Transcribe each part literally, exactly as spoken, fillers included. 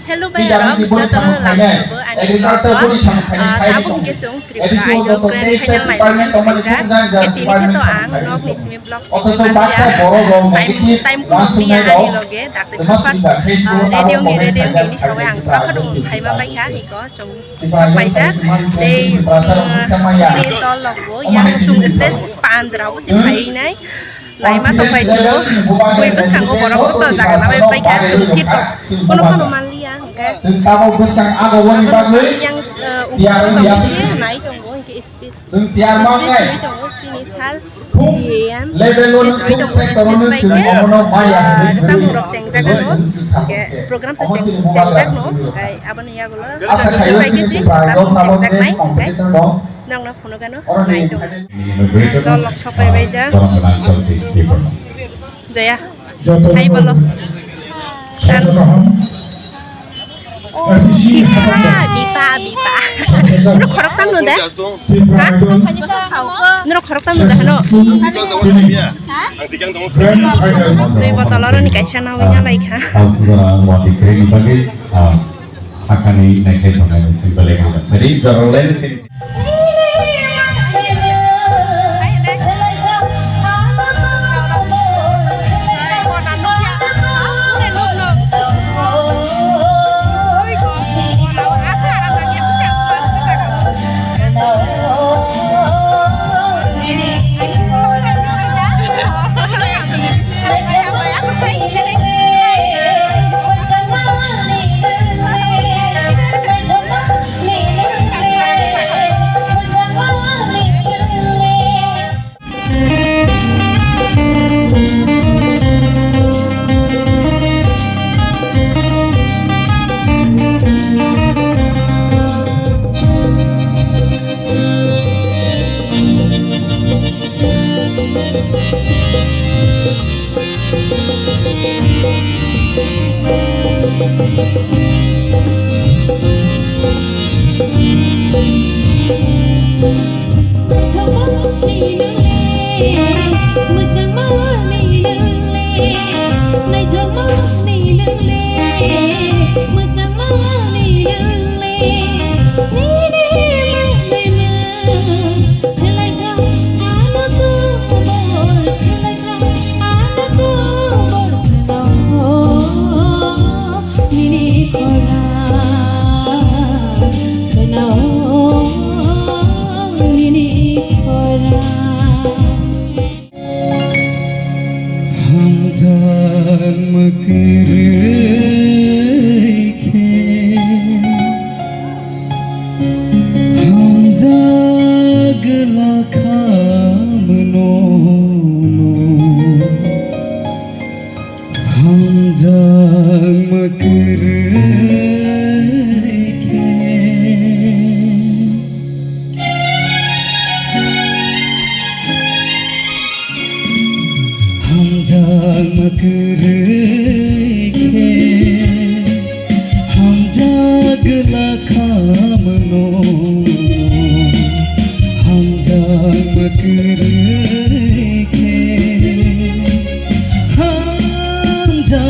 Hello, bai rok, jotono lamsogo ani vlog o. Ah, tabuk hingke chwng Tripura Idol Grand Final nainani phaijak. Tini khe to ang nokni simi vlog simi manya. Time, time kuno tiya ani loge, dakti phaphat, ah, ready ongni, ready ongni, ini sawi ang phaphat ong phaima paikha, hiko chwng chok paijak. Tei, mm, chini tol logo, yang chwng stage panjra obo se phainai. Laima tongpai chwng o, bui bwskango borok joto jaga nabai paikha, chwng seat rok kono kono manliya, hwnkhe. Chwng tabuk bwskang abo wngni bagwi yang, eh, tiyar ukho wngya. Tongsi nai tongo, hwnkhe space, space wngwi tongo, chini sal, C A M, space wngwi tongo, space bai khe, eh, samung rok chengjak ano, hwnkhe program to cheng-, chengjak no, hwnkhe aboni yagulo, asa khayo paikhe chini si, program tabuk chengjak nai, hwnkhe. Nokno phunukgano nai tongo. Dol lok sopai bai ja. Jaya. Hai bolo. Oh, bipa, bipa, bipa. Nuro khorok tam no da? Ha? Nuro khorok tam no da hano? Twi botol oro ni kaisa nawi na lai kha. Hakani naikhe tongnai si belai khe. Tadi jorolai si. Hamjakma kwrwi khe hamjak lakha mano. Hamjakma kwrwi khe. Hamjakma kwrwi khe, hamjak lakha mano. Hamjakma kwrwi khe, hamjakma.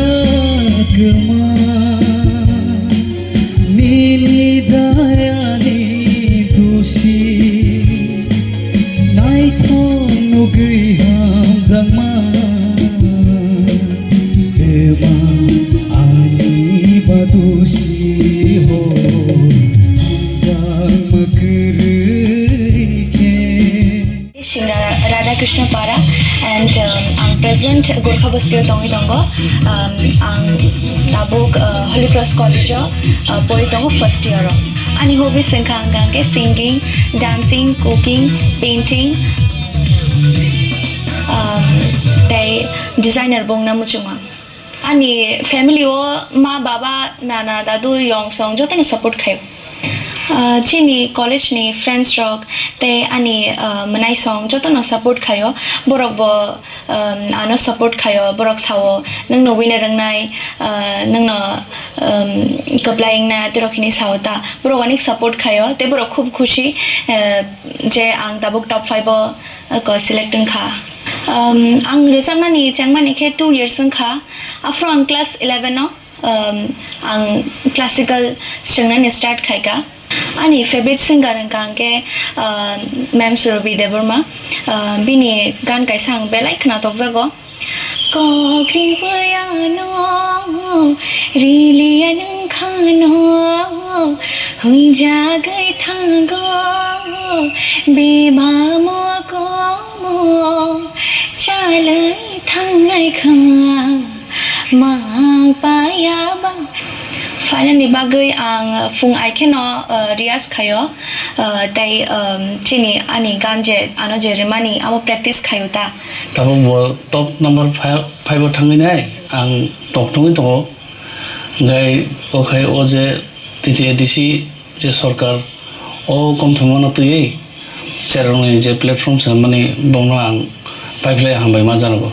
Nini dayani dosi naithok nugwi hamjakma, eba ani ba dosi ho hamjakma kwrwi khe. Singha Radhakrishna Para and, um, ang present Gorkha Basti o tongwi tongo. Um, ang tabuk, uh, Holy Cross College o, uh, pori tongo first year o. Ani hobbies wngkha ang khe singing, dancing, cooking, painting, um, tei designer bo wngna muchungo ang. Ani family o ma, baba, nana, dadu, yong song jotono support khaio. Ah, chini college ni friends rok tei ani, ah, mwnai song jotono support khaio. Borok bo, um, ano support khaio. Borok sao, "Nwng nugwino rwngnai, ah, nwngno, um, kwplai wngna," tei rok hinwi sao ta. Borok onek support khaio tei borok khub khusi, ah, je ang tabuk top five o, ah, select wngkha. Um, ang rwchapnani chengmani khe two years wngkha. Aphuru ang class eleven o Um, ang classical swngnani start khaikha. Ani favorite singer wngkha hwnkhe, um, Ma'am Surobi Debbarma. Um, bini gan kaisa ang belai khwnathokjago. Kok riwi ano, riliya nwng khano, huijagwi thango, bebak mokomo, chalwi thangnai kha, mang paya ba. Final ni bagwi ang phung ai kheno, uh, riyaz khaio, uh, tei, um, chini ani gan je ano je rimani amo practice khaio ta. Tabuk bo top number five, five o thangwi nai ang tok thangwi tongo. Hwnkhe o khai o je T T A D C je sorkar o komthangmano twiwi cherokni je platform se mani bongno ang paiphlai hambai ma janago.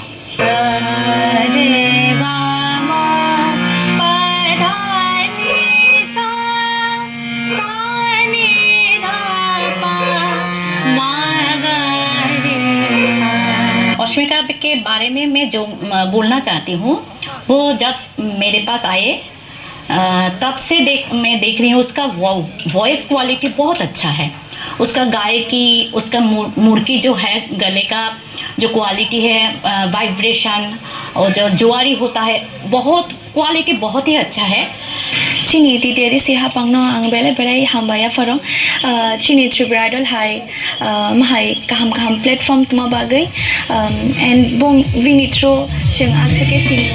अश्मिका के बारे में मैं जो, अ, बोलना चाहती हूँ, वो जब मेरे पास आए, अ, तब से देख, मैं देख रही हूँ उसका वो, वॉइस क्वालिटी बहुत अच्छा है। उसका गायकी, उसका मु-, मुर्की जो है, गले का जो क्वालिटी है, अ, वाइब्रेशन और जो जुआरी होता है, बहुत क्वालिटी बहुत ही अच्छा है। Chini T T A D C hapangno ang belai belai hambai yapharo. Ah, chini Tripura Idol hai, ah, mahai kaham kaham platform tuma bagwi. Um, and bong bini through chwng aswk khe sini.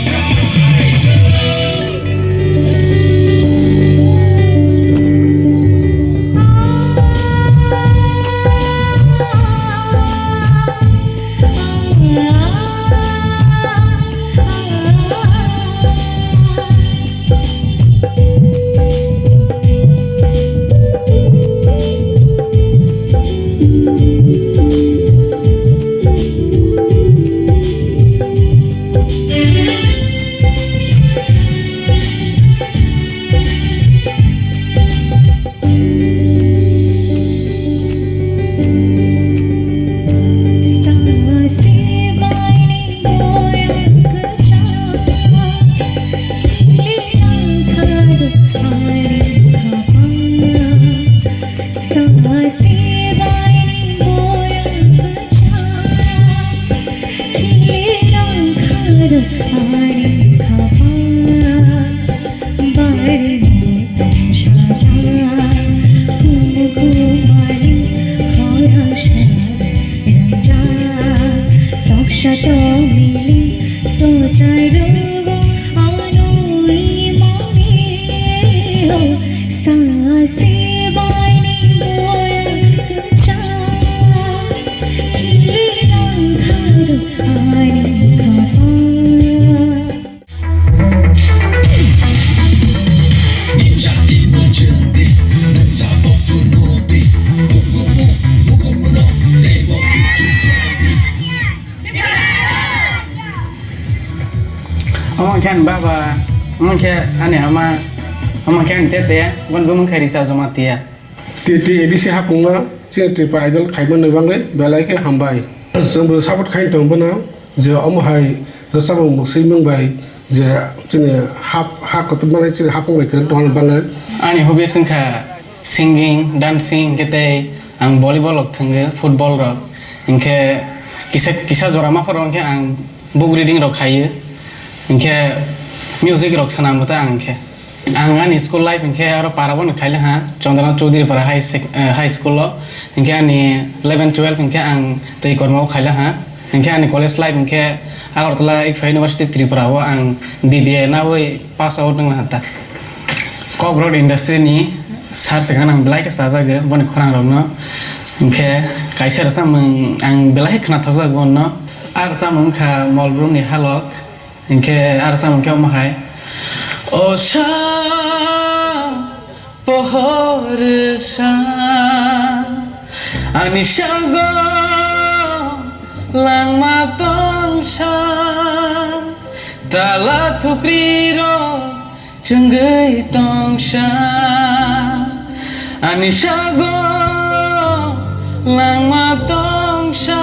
Omo khe ani baba, omo khe ani ama, omo khe ani tete, boni bumung khe Risa Jamatia. T T A D C hapungma chini Tripura Idol khaimani bagwi belai khe hambai. Chwngbo support khai tong bono je omo hai rwchapmung mwswimung bai je chini hap, ha kotor mani chini hapung bai kwrwng tongna bagwi. Ani hobbies wngkha singing, dancing, hwnkhe tei ang volleyball rok thwngo, football rok. Hwnkhe kisa, kisa jora ma phoro hwnkhe ang book reading rok khaio, hwnkhe music rok swnambo ta ang hwnkhe. Ang ani school life hwnkhe aro para bono khaila ha, Chandranath Chowdhury para high sec-, eh, high school o, hwnkhe ani eleven twelve hwnkhe ang tei korma o khaila ha, hwnkhe ani college life hwnkhe Agartala Iqfa University Tripura o ang B B A nawi pass out wngla ha ta. Cockroach industry ni sir se gana ang belai khe chajago boni khorang rok no, hwnkhe kaisa rwchapmung ang belai khe khwnathokjago bono. A rwchapmung wngkha Molbrum ni Halok. Hinkhe aro samung khe omo hai, o sa pohor sa, ani sago langma tong sa, tala thukri rok chwngwi tong sa, ani sago langma tong sa.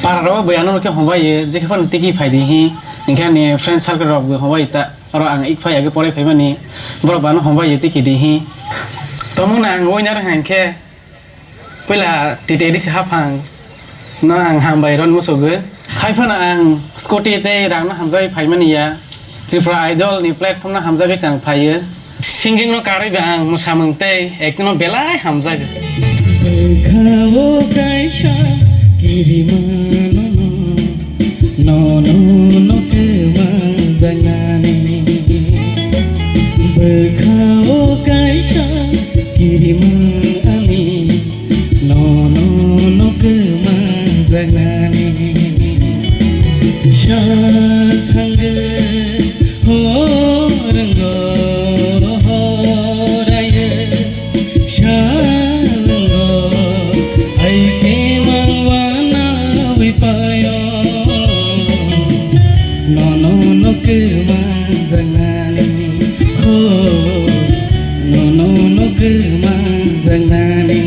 Para rok bai ano khe hwnbai ye, je khe phano tiki phai di hi, Hinkhe ani friend circle rok bo hobai ta, oro ang ik phai age porai phaimani, borok bo ano hobai ya tei kidi hi. Tongmung no ang winner hwnkhe puila T T A D C haphang no ang hambai rw muchugwi. Haiphano ang scooty tei rang no hamjagwi phaimani ya. Tripura Idol ni platform no hamjagwi se ang phaiyo. Singing no karwi ba ang mwsamung tei acting no belai hamjago. Bwkha o kaisa kirima nono, nono no kwma janani. Bwkha o kaisa kirima ani, nono no kwma janani. Sa thangwi horwngo horayo, salwngo aike mangwana wipayo, nono no kwma janani, ho, nono no kwma janani.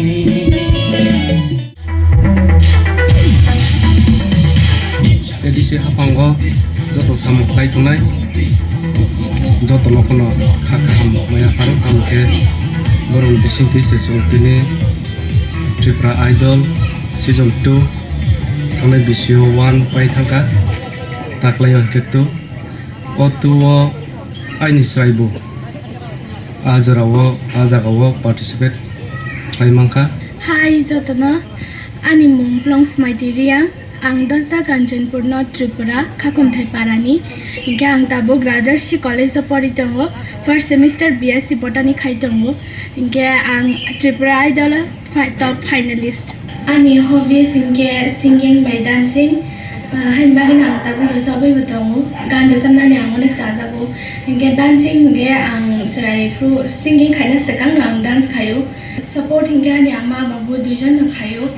A D C haphango joto samung khlai tongnai, joto no phano kha kaham maya pharo, tamo khe borok bisingtwi se chwng tini Tripura Idol season two thangnai bisio one pai thangkha, taklaio hwnkhe two. O two o aini chwraibo a jorao, a jagao participate khlai mankha. Hi jotono, ani mung Plongsmaiti Riang, ang Dosda Kanchanpur North Tripura, Khakumthai Parani. Hinkhe ang tabuk Rajarshi College o pori tongo, first semester B S C Botany khai tongo. Hinkhe ang Tripura Idol o fi-, top finalist. Ani hobbies hinkhe singing bai dancing, ah, haini bagwino ang tabuk rwchapwi bo tongo. Gan rwchapnani ang onek chajago. Hinkhe dancing hinkhe ang chwrai phuru singing khaina swkangno ang dance khaio. Support hinkhe ani ama babu duijon no khaio.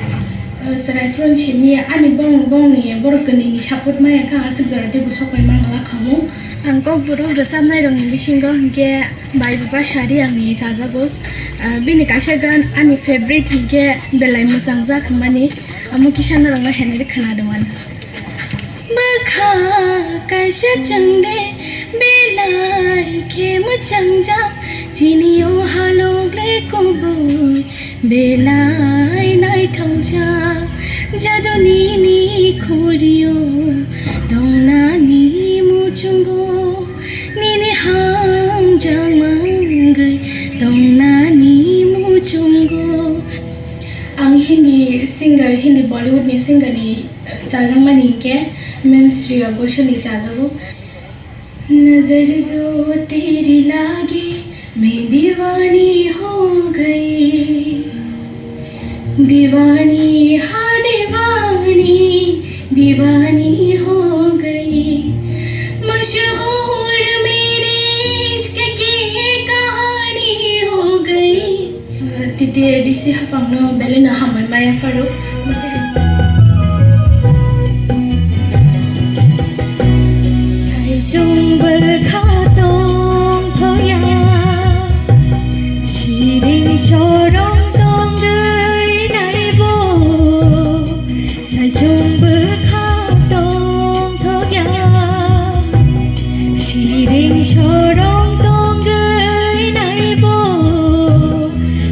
Ah, chwrai phuru simi ani bong-, bongni borok kwnwini support maya khe ang aswk jora teibo sokbai mangala khamu. Ang kokborok rwchapnairokni bisingo hinkhe Bai Bupha Sari ang ni chajago. Ah, bini kaisa gan ani favorite hinkhe belai mwchang jak hwnmani, amo kisa norokno henwi khwna rwmani. Bwkha kaisa chwngde belai khe mwchang jak, chini o halok le kubui belai naithok jak. Jadu nini khuri o tongnani muchungo. Nini hamjakma wngwi tongnani muchungo. Ang Hindi singer, Hindi Bollywood ni singer ni chajakmani hinkhe Ma'am Shreya Ghoshal ni chajago. नजर जो तेरी लागी मैं दीवानी हो गई, दीवानी हाँ दीवानी, दीवानी हो गई। मशहूर मेरे इश्क की कहानी हो गई। T T A D C haphangno belai no hambai maya pharo. Saichung bwkha tongthoya, siring sorong tongwi naibo. Saichung bwkha tongthokya, siring sorong tongwi naibo.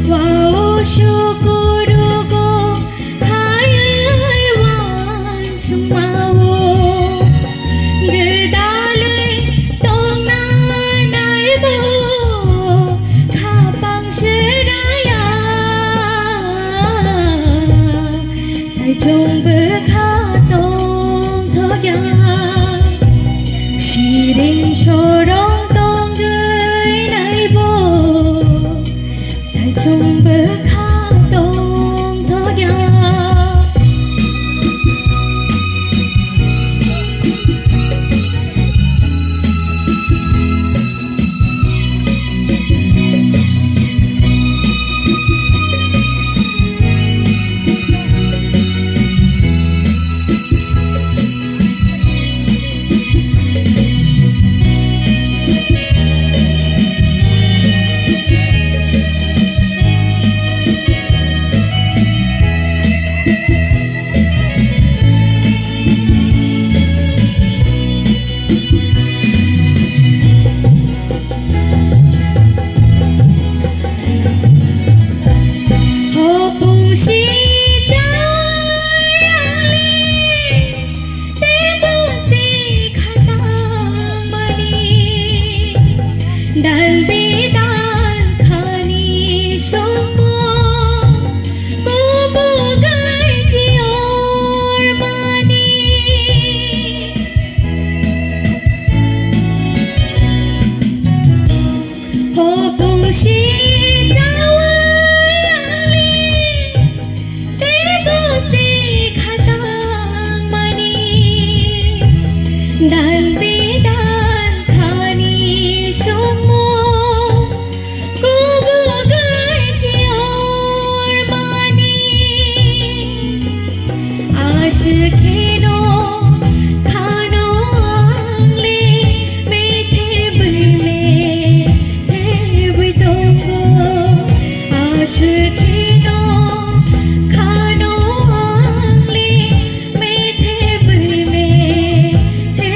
Wao sukurugo khaiwi wansukmao, gwdalwi tongna naibo khapang siraya. Saichung bwkha tongthokya, siring sorong tongwi naibo. Saichung bwkha tongthokya. Dal bedal khani songmo, kubugai ki ormani. Hopung si jawai ali. Tebo se khatang mani, dal bedal khani songmo, kubugai ki ormani. Ashwkheno khano angle methe bui methe bui tongo. Ashwkheno khano angle methe bui methe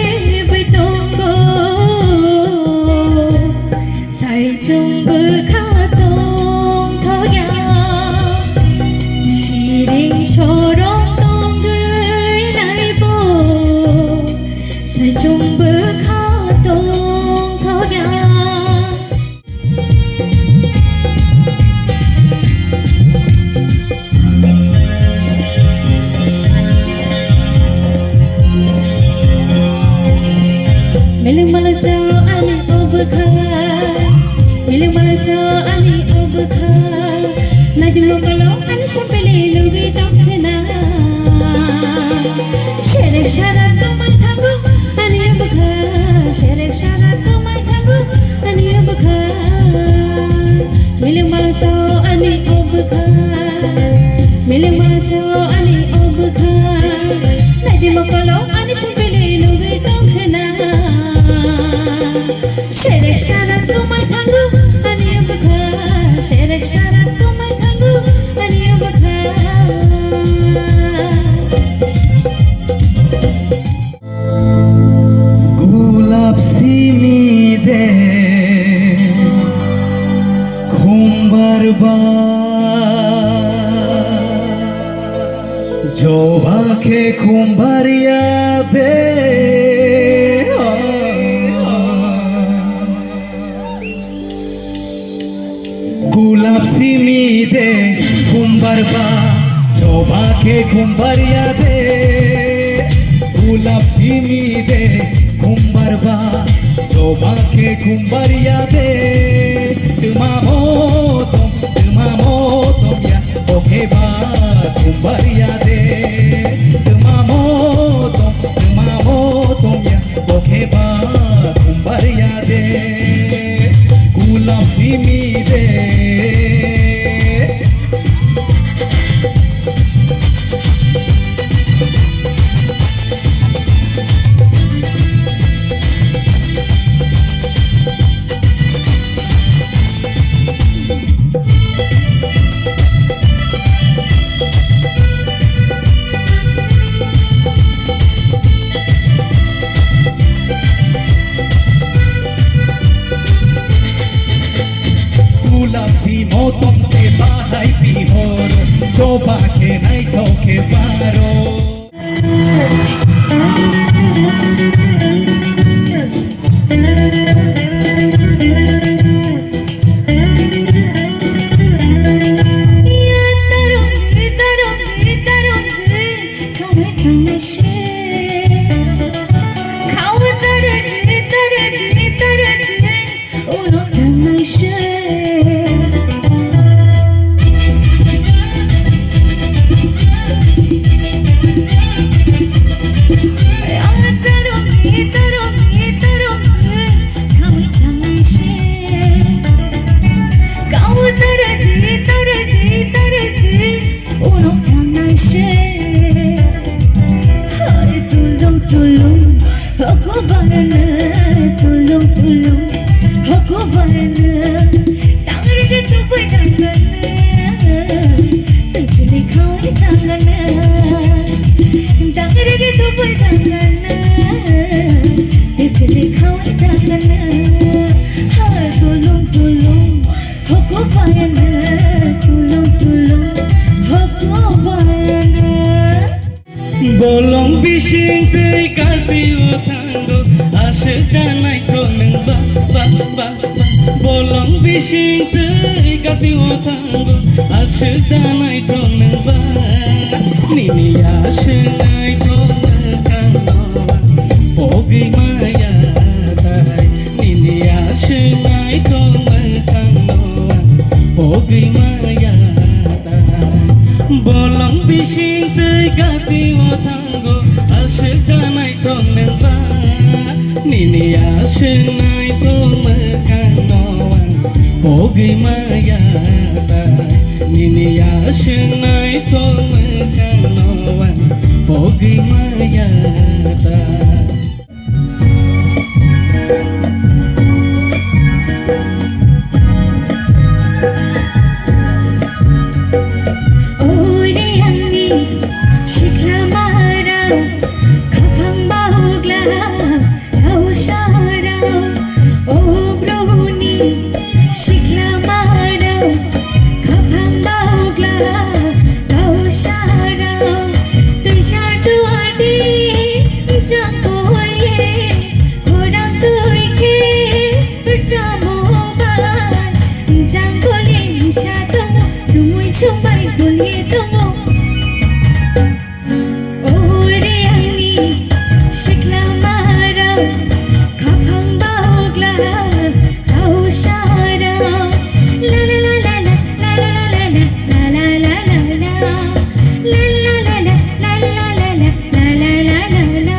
bui tongo. Saichung bwkha tongthokya, siring sorong tongwi naibo. Saichung bwkha tongthokya. Miling malachao ani o bwkha, miling malachao ani o bwkha, naidi mokolo ani sopele lugui tongkhena. Serek sara tongmai thango ani o bwkha, serek sara tongmai thango ani o bwkha. Miling malachao ani o bwkha, miling malachao ani o bwkha. Naidi mokolo ani sopele lugui tongkhena. Serek sara tongmai thango ani o bwkha, serek sara tongmai thango ani o bwkha. Gulap simi de khumbar ba, joba khe khumbar ya de. Gulap simi de khumbar ba, joba khe khumbar ya de. Gulap simi de khumbar ba, joba khe khumbar ya de. Twma mo tom, twma mo tom ya, bo khe ba khumbar ya de. Twma mo tom, twma mo tom ya, bo khe ba khumbar ya de. Gulap simi de. Gulap simo tong khe bahai pihor, choba khe naithok khe baro. Sing twi gati o thango, aswk da naithok nwng ba. Nini aswk naithok mwkhang no pogwi maya tai. Nini aswk naithok mwkhang no pogwi maya tai. Bolong bising twi gati o thango, aswk da naithok nwng ba. Nini aswk naithok mwkhang no ang pogwi maya ta. Nini aswk naithok mwkhang no ang pogwi maya ta. Ore angni sikla mara, khapang baogla, tausa rao, o broni sikla mara, khapang baogla, tausa rao, tuisa tuadi, jangkol ye, khorang tui khe, Tamo bai, jang goli msa tongo, chumui chumbai goli tongo. Ore angni sikla mara, khapang baogla, tausa rao. La la la la la, la la la la la, la la la la la. La la la la, la la la la la. La la la la la.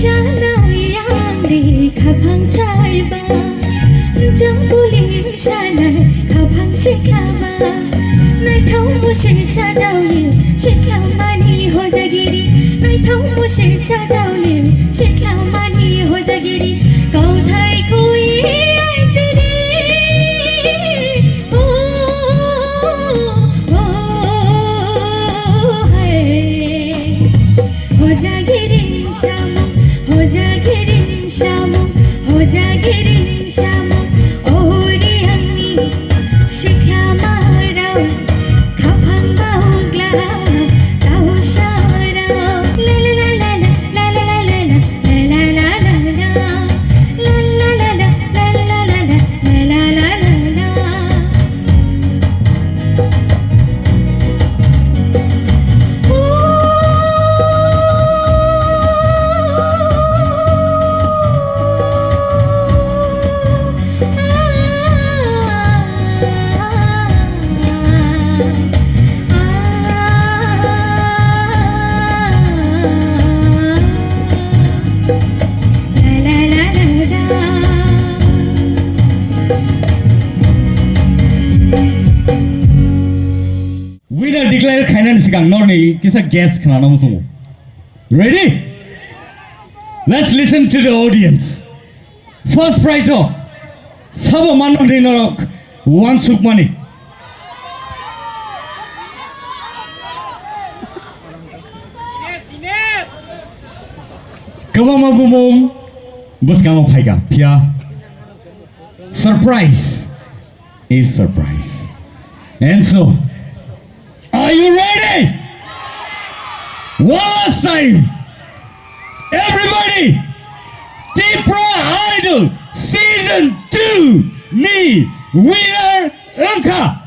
Chanai yang di khapang chaiba, jang kuling chanai khapang siklaba. Naithok musi sajao ye, siklangmani hojagiri. Naithok musi sajao ye, siklangmani hojagiri. Kauthai khui aisiri. Oh, oh, oh, oh, hey. Hojagiri samung, hojagiri samung, hojagiri samung. Ore angni sikla mara, khapang baogla, tausa rao. La la la la la, la la la la la, la la la la la. La la la la, la la la la la, la la la la la. Winner declare khainani swkang norni kisa guess khnana muchungo. Ready? Let's listen to the audience. First prize o sabo manmani norok uansukmani. Kwbangma bumung bwskango phaikha, phiya surprise is surprise. And so, are you ready? One last time, everybody, Tipra Idol Season two ni winner wngkha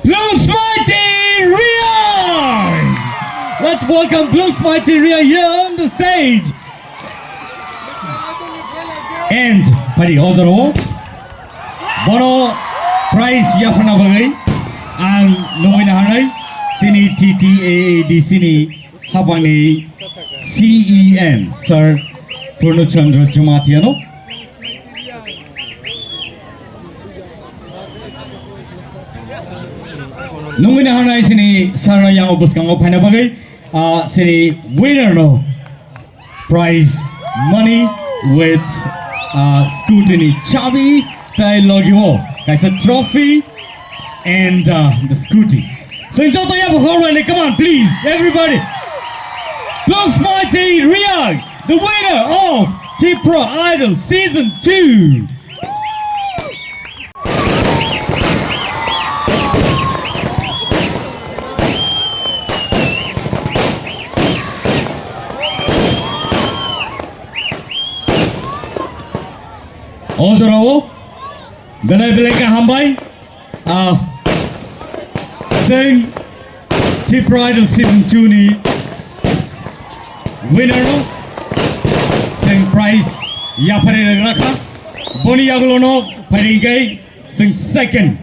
Blue Smarty Ria! Let's welcome Blue Smarty Ria here on the stage. And pari ojaro bono prize yaphana bagwi ang nungwi naharnai chini T T A A D C ni hapangni C E M, Sir Purno Chandra Jamatia no. Nungwi naharnai chini sir no yango bwskango phaina bagwi, ah, chini winner no prize money with, ah, scooty ni chabi tai logi o kaisa trophy and, ah, the scooty. Sing joto ya bokol rani, come on, please, everybody. Plus Mighty React, the winner of Tipra Idol Season two. O jorao belai belai khe hambai. Ah, chwng Tipra Idol Season two ni winner no chwng prize yapharwi rwgrakha. Boni yagulo no phaidi khe chwng second.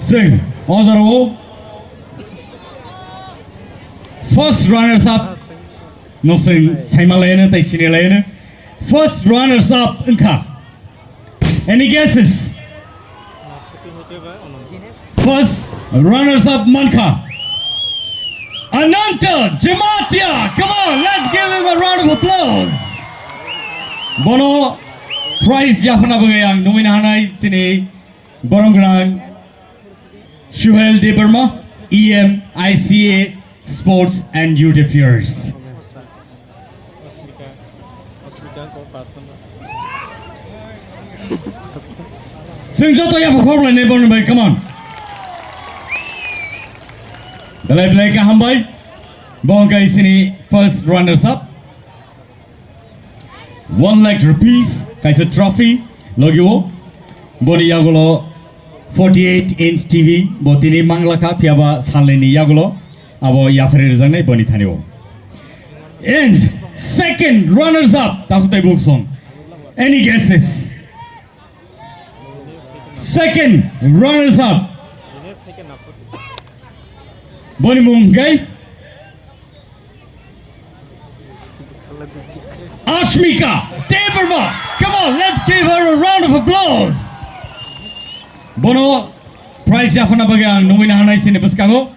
Chwng o jorao first runners up no chwng saima laino tei sini laino. First runners up wngkha. Any guesses? First runners up mankha Ananta Jamatia. Come on, let's give him a round of applause. Bono prize yaphana bagwi ang nungwi nahanai chini borom gwnang Suhel Debbarma, E M I C A Sports and Youth Affairs. Chwng joto yapha khoroknai borokni bai, come on. Belai belai khe hambai. Bo wngkha chini first runners up. One lakh rupees kaisa trophy logio. Boni yagulo forty-eight inch T V bo tini manglakha, phiyaba salnini yagulo abo yapharwi rwjaknai boni thani o. And second runners up, takhuk tei buksong. Any guesses? Second runners up. Boni mung hwnkhe Ashmika Debbarma. Come on, let's give her a round of applause. Bono prize yaphana bagwi ang nungwi nahanai chini bwskango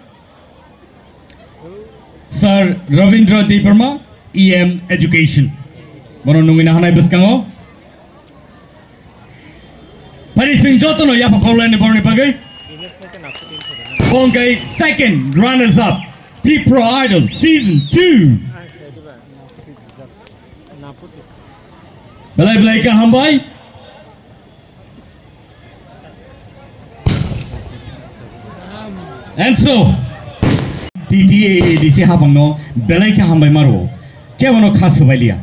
Sir Ravindra Debbarma, E M Education. Bono nungwi nahanai bwskango. Phari chwng jotono yapha khoroknai borokni bagwi. Bo wngkha second runners up, Tipra Idol Season two. Belai belai khe hambai. And so, T T A A D C hapangno belai khe hambai maro. Kebono kha swbailiya.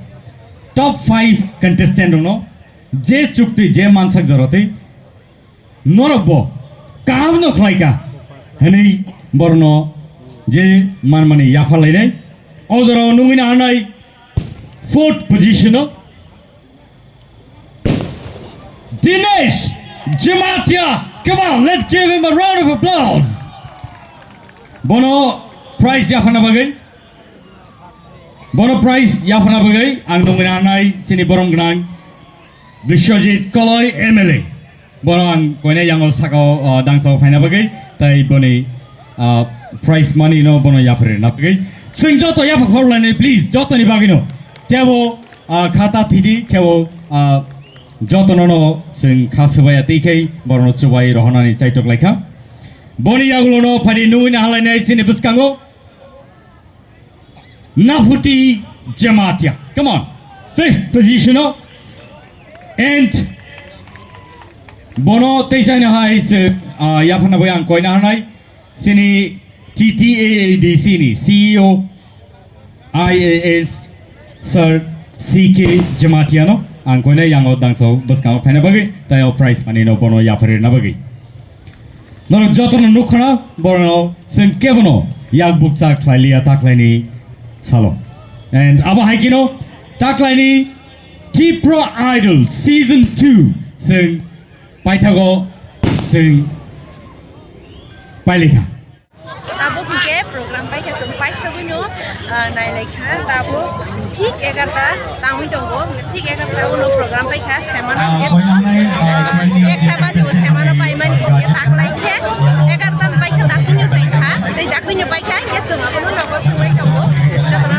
Top five contestant rokno je chukti, je mansak jorotwi norok bo kaham no khlai kha hwnwi borno je manmani yapha lainai. O jorao nungwi nahanai fourth position o Dinesh Jamatia. Come on, let's give him a round of applause. Bono prize yaphana bagwi, bono prize yaphana bagwi ang nungwi nahanai chini borom gwnang Biswajit Koloi M L A. Bono ang koina yango sakao, o, dangsa o phaina bagwi, tai boni, ah, prize money no bono yapharwi rwna bagwi. Chwng joto yapha khoroknai, please, jotoni bagwino. Kebo, ah, khata thidi, kebo, ah, jotono no chwng kha swbaiya twi khai borokno chubai rohornani chaitok laikha. Boni yagulono phadi nungwi nahalainai chini bwskango. Nafuti Jamatia. Come on. Fifth position o. And bono teisa hino hai se, ah, yaphana bai ang koina hanai. Sini T T A A D C ni C E O I A S Sir C K Jamatia no ang koina yango dangso bwskango phaina bagwi tai o prize money no bono yapharwi rwna bagwi. Norok jotono nukha na, borokno chwng kebono yak bukcha khlai liya taklaini salo. And abo hai kheno taklaini Tipra Idol Season two chwng paithago chwng pailikha. Tabuk hwnkhe program paikha chwng paisa buino, ah, nailaikha tabuk. Thik egarta tangwi tongo, thik egarta ulo program paikha, semana Ah, hwnkhe koinanai, ah, ah, koinanai ekta baji o semana paimani hwnkhe taklaikhe, egarta paikha daktuino saikha, tei daktuino paikha, hwnkhe chwng abono nogo thangwi tongo, jotono